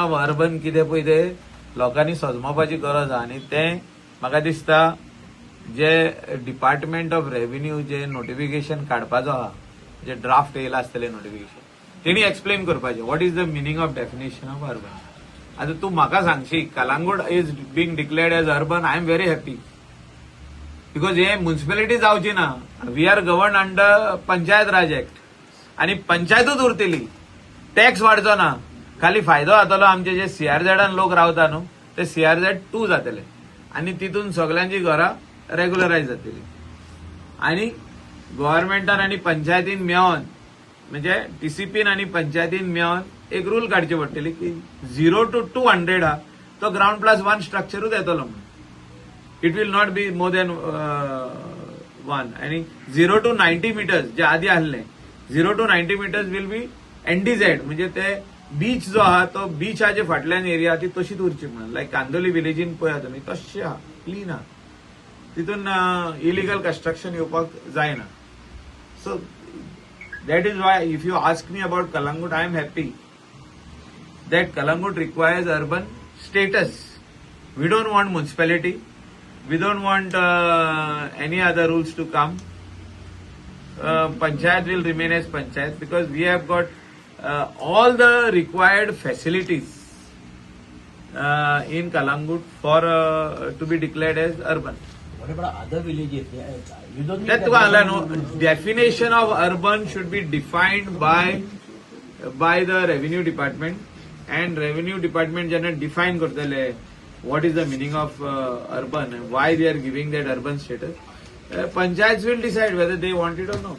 Of urban कितें पळय तें लोकांनी सजमोवपाची गरज आहा. आनी तें म्हाका दिसता जे डिपार्टमेंट ऑफ रेव्हेन्यू जे नोटिफिकेशन काडपाचो आहा, जे ड्राफ्ट येयला आसतलें नोटिफिकेशन, तेणी एक्सप्लेन करपाचें what is the meaning of definition of urban. आतां तूं म्हाका सांगशी, Calangute is being declared as urban, I am very happy because हे म्युन्सिपेलिटी जावची ना. We are govern under Panchayat Raj Act आनी पंचायतूच उरतली, टॅक्स वाडचो ना. खाली फायदो जातलो आमचे जे सीआरझेडान लोक रावता न्हू, ते सीआरझेड टू जातले आनी तितून सगल्यांची घरां रेगुलरायज जातली. आनी गव्हर्मेंटान आनी पंचायतीन मेळोन, म्हणजे टीसीपीन आनी पंचायतीन मेळोन एक रूल काडचे पडटली की 0 टू 200 हा तो ग्राउंड प्लस वन स्ट्रक्चरूच येतलो म्हणून. It will not be more than one. आणि 0 टू 90 मिटर्स जे आधी आहले, 0 to 90 meters will be NDZ, म्हणजे ते बीच जो आहा तो बिचाच्या फाटल्यान एरिया ती तशीच उरची म्हणून. लायक कांदोली विलेजीन पळया तुमी, तशें आहा, क्लीन आहा. तितून इलिगल कन्स्ट्रक्शन येवपाक जायना. So that is why if you ask me about Calangute, I am happy that Calangute requires urban status. We don't want municipality. We don't want any other rules to come. Panchayat will remain as panchayat because we have got all the required facilities in Calangute for to be declared as urban. What about other villages? You don't That think तुका that सांगला न्हू, definition of urban should be defined by the revenue department and revenue department जेन्ना define करतले what is the meaning of urban, why they are giving that urban status, panchayat will decide whether they want it or no.